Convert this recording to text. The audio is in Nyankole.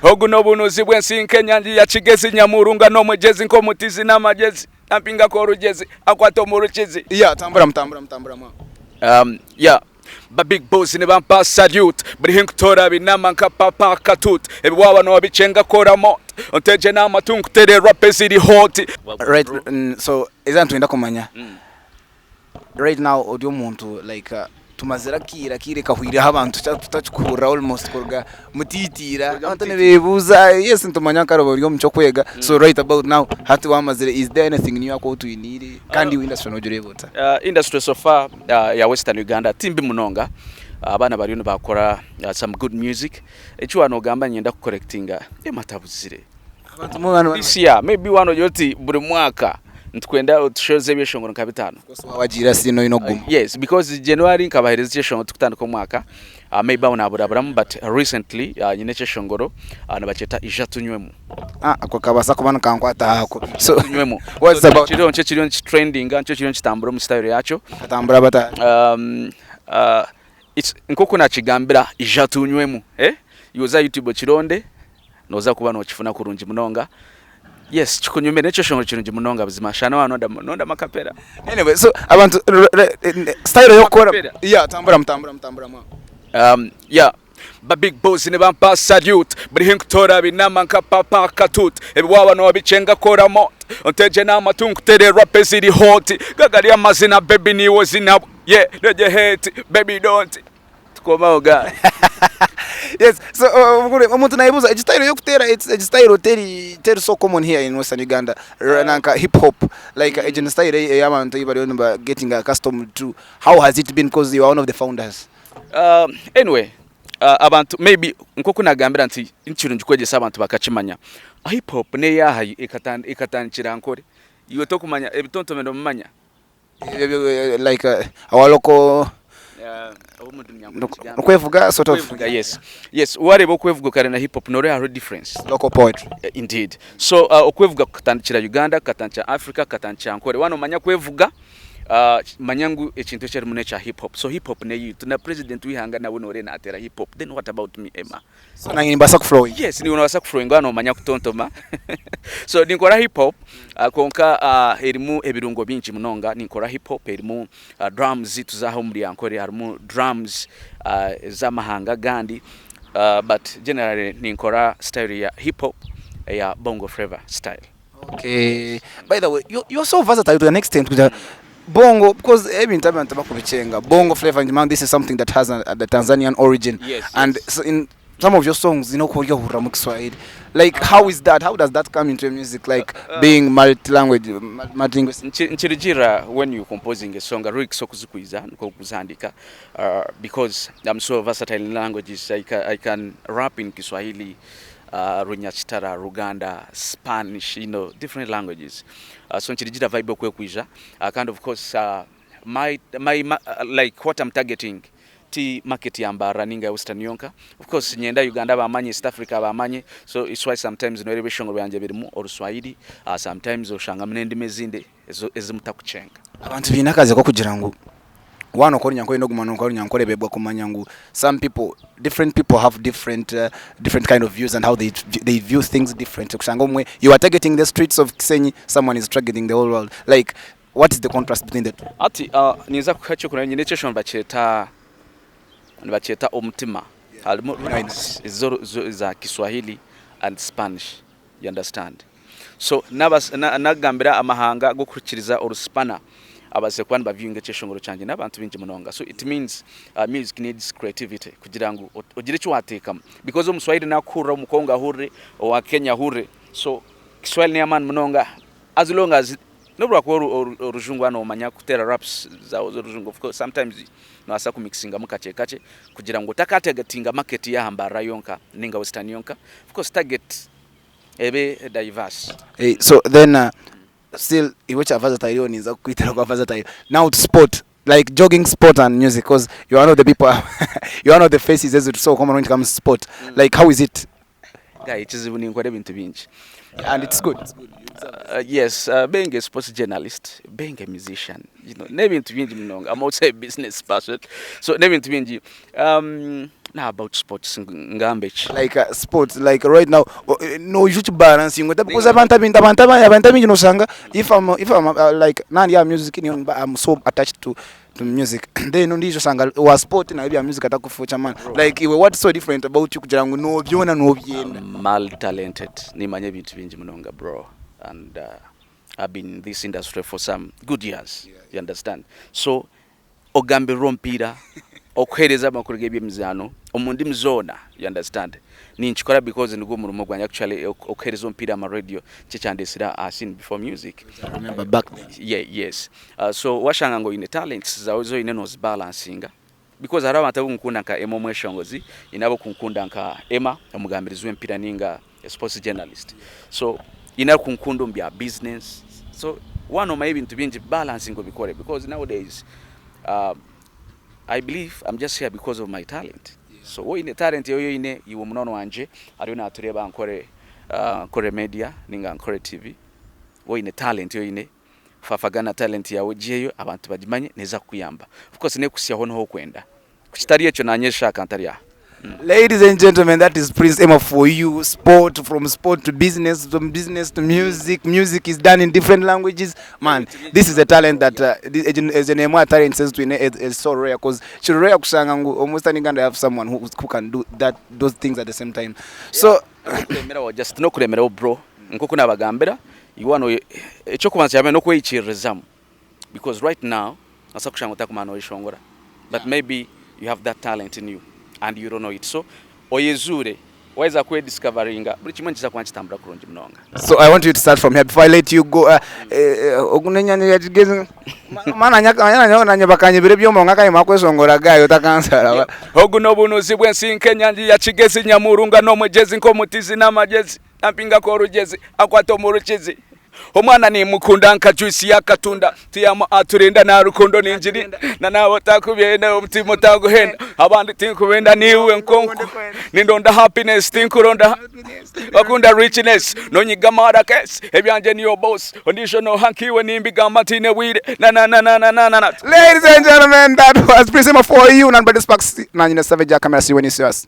Ogu n'obunuzi bw'ensi nk'enyangi ya Kigezi Nyamurunga n'omugyezi nk'omutizi n'amagyezi Nampingako orugyezi akwata omu rukizi. Yeah, tambura mutambura mutambura mwa. Yeah. Ba big boss nibampa salute Buri hinkutoora binama nka papa katut Ebi waaba noobikyenga kora mot Ontegye n'amatu nkutere rap eziri hot. Right, so eza nitwenda kumanya Right now ori omuntu like tumazire akaire akaire kahwireho abantu tutakikuhurira almost kuruga mutitiira abantu nibebuuza yes nitumanya kare ori omu ky'okwega so right about now hati wamazire is there anything new aku otwiniire kandi iwe industry nogireeba ota? Industry so far ya western Uganda timbi munonga abaana bariyo nibakora some good music eki waaba nogamba niinyenda kukorekitinga Emma tabuzire. Abantu mu banu This year maybe waaba nogira oti buri mwaka nitukwenda otushoze ebyeshongoro nka bitaano. Of course wagira siino oyine okuguma. Yes because January nkabahereza ekyeshongoro tukutandika omwaka maybe aho naburaburamu but recently nyine ekyeshongoro nibakyeta ija tunywemu. Ah ako kabaasa kuba nikankwataho ako. So tunywemu. What's So about? kiriho nikyo kiriyo nikitrendinga nikyo kiriyo nikitambura omu style yakyo. Katambura bata? It's nkoku nakigambira ija tunywemu eh iwe oze aha YouTube okironde. Noza kuba nokifuna kurungi munonga. Yes kikunyumire nekyeshongoro kirungi munonga buzima shana waba nonda amakapera. Anyway so abantu style eyokukora yeah tambura mutambura mutambura mwa. Yeah ba big boss nibampa salute buri hinkutoora binama nka papa katut ebi waba nobikyenga kora mot ontegye n'amatu nkutere rap eziri hot gagari amazina baby niiwe ozinabwe yeah regye hate baby don't. Tukomaho ga. Yes, so omuntu nayebuuza egi style ey'okuteera egi style teri teri so common here in Western Uganda nanka hip hop like egi ni style ey'abantu ei bariyo niba getting accustomed to how has it been coz you are one of the founders. Anyway abantu maybe nk'oku nagambira nti nikirungi kwegyesa abantu bakakimanya hip hop n'eyaaha ekatandikira Ankole iwe tokumanya ebitontome nobimanya? Like our local okwevuga sort of. Okwevuga yes yes wareeba okwevuga okare na hip hop noreeba hariho difference. Local poetry. Indeed so okwevuga kukatandikira Uganda kukatandikira Africa kukatandikira Ankole waaba nomanya kwevuga manya ngu ekintu ekirimu nekya hip hop so hip hop neyitu na president weihanga nawe noreeba nateera hip hop then what about me Emma. So nanye nimbaasa kuflowinga? Yes, niiwe nobaasa kuflowinga waaba nomanya kutontoma. So ninkora hip hop kwonka erimu ebirungo bingi munonga. Ninkora hip hop erimu drums tuza aha omuri Ankole harimu drums ez'amahanga agandi but generally ninkora style ya hip hop eya bongo flava style. Okay. By the way, you're so versatile to an extent kugira bongo because ebintu abantu bakubichenga bongo flavor man this is something that has the Tanzanian origin and so in some of your songs you know kurya hurra mu Kiswahili like how is that how does that come into your music like being multi language multilingual? Nikirigiirira when you composing a song lyrics okuzikwiza nikwo okuzihandiika because I'm so versatile in languages I can rap in Kiswahili Runyakitara, Ruganda, Spanish, you know, different languages. So nikirigira vibe oku ekwija kandi of course my, my, like what I'm targeting ti market ya Mbarara ninga ya Western yonka. Of course nyenda Uganda bamanye, East Africa bamanye, so it's why sometimes noreeba ebishongoro byangye birimu Oruswahili, sometimes oshangamu n'endimi ezindi ezi mutakukyenga. Abantu baine akaze k'okugira ngu waaba nookora Orunyankore oine kuguma nookora Orunyankore beebwa kumanya ngu some people, different people have different different kind of views and how they they view things differently kushanga obumwe you are targeting the streets of Kisenyi someone is targeting the whole world like what is the contrast between the two? Hati ninza kukuha eky'okureeberaho nyine ekyeshongoro nibakyeta nibakyeta omutima harimu lyrics eza Kiswahili and Spanish. You understand? So nagambira amahanga g'okuhikiriza orusipana abaziire kuba nibaviewinga ekyeshongoro kyangye n'abantu baingi munonga. So it means music needs creativity kugira ngu ogire eki wateekamu because omuswahili nakuhurira, omukongo ahurire, owa Kenya ahurire. So Kiswahili n'ey'amaani munonga as long as n'obu rwakuba orujungu waaba noomanya kuteera raps zaawe z'orujungu of course sometimes noobaasa kumixingamu kakye kakye kugira ngu otakatagetinga market y'aha Mbarara yonka ninga Western yonka. Of course target ebe diverse. So then still iwe kya versatile iwe ninza kukwitira kwa versatile now to sport like jogging sport and music coz you're one of the people you're one of the faces eziri so common when it comes to sport like how is it? Guy ekizibu ninkora ebintu bingi. And it's good. Yes, being a sports journalist, being a musician, you know, n'ebintu bingi munonga. I'm also a business person. So n'ebintu bingi. Na about sports ngambe ki? Like sports like right now noija okibalansinga ota because abantu abingi abantu abantu abingi nosanga if I'm if I'm like nandi aha music niyo mba I'm so attached to to music then ondijo osanga owa sport nawe ebya music atakufuukya amaani like iwe what's so different about you kugira ngu nobyona nobyenda? I'm multi talented nimanya ebintu bingi munonga bro and I've been in this industry for some good years you understand so Okugambirira omupiira, okuheereza amakuru g'eby'emizaano omu ndimi zoona, you understand. Ninkikora because nigwo murimo gwangye actually okuheereza omupiira aha radio nikyo kyandeetsire aha scene before music. I remember back then. Yeah, yes. So washanga ngu oine talents zaawe ezi oine noozibalansinga because hariho abantu abarikunkunda nka Emma omweshongozi, haine abarikunkunda nka Emma omugambirizi w'emipiira ninga a sports journalist. So haine arikunkunda omu bya business. So waaba noomanya ebintu bingi balansinga obikore because nowadays I believe I'm just here because of my talent. So waaba oine talent ei oine iwe munywani wangye ariyo naatureeba aha Nkore Nkore media ninga Nkore TV, waaba oine talent ei oine fafagana talent yaawe ogyiheyo abantu bagimanye neeza kukuyamba. Of course neekuhitsya hoona ahu orikwenda. Ku kitari ekyo naanye eshaka ntari aha. Ladies and gentlemen, that is Prince Emma for you. Sport, from sport to business, from business to music. Music is done in different languages. Man, this is a talent that, uh, this, egi n'emwe aha talents ezi twine is, is so rare because kiri rare kushanga ngu omu Western Uganda you have someone who, who can do that, those things at the same time. So, N'okuremeraho just n'okuremeraho bro nk'oku nabagambira you wanna eky'okubanza kyabere n'okweyikiririzamu because right now nobaasa kushanga otakumanya noyeshongora but maybe you have that talent in you and you don't know it so oyezuure waheza kwediscoveringa buri kimwe nikiza kuba nikitambura kurungi munonga. So I want you to start from here before I let you go. Ogu n'enyanja ya Kigezi. Mana nanye bakanyibira ebyoma nkakayima kweshongora gayo otakansara. Ogu n'obunuzi bw'ensi nk'enyanja ya Kigezi Nyamurunga n'omugyezi nk'omutizi n'amagyezi Ampinga k'orugyezi akwata omu rukizi Omwana nimukunda nka juice y'akatunda Tiyamu aturinda na rukundo ningiri Na nawe otakubyenda omutima otaguhenda Abandi tinkubenda niiwe nkonku Nindonda happiness tinkuronda Bakunda richness nonyiga mara case Ebyangye niyo boss ondiijo noha nkiiwe nimbigamba ntiine bwire na na na na na na na Ladies and gentlemen, that was Prince Emma for you. None but the Sparks. Nanyine Savage Camera. See you when you see us.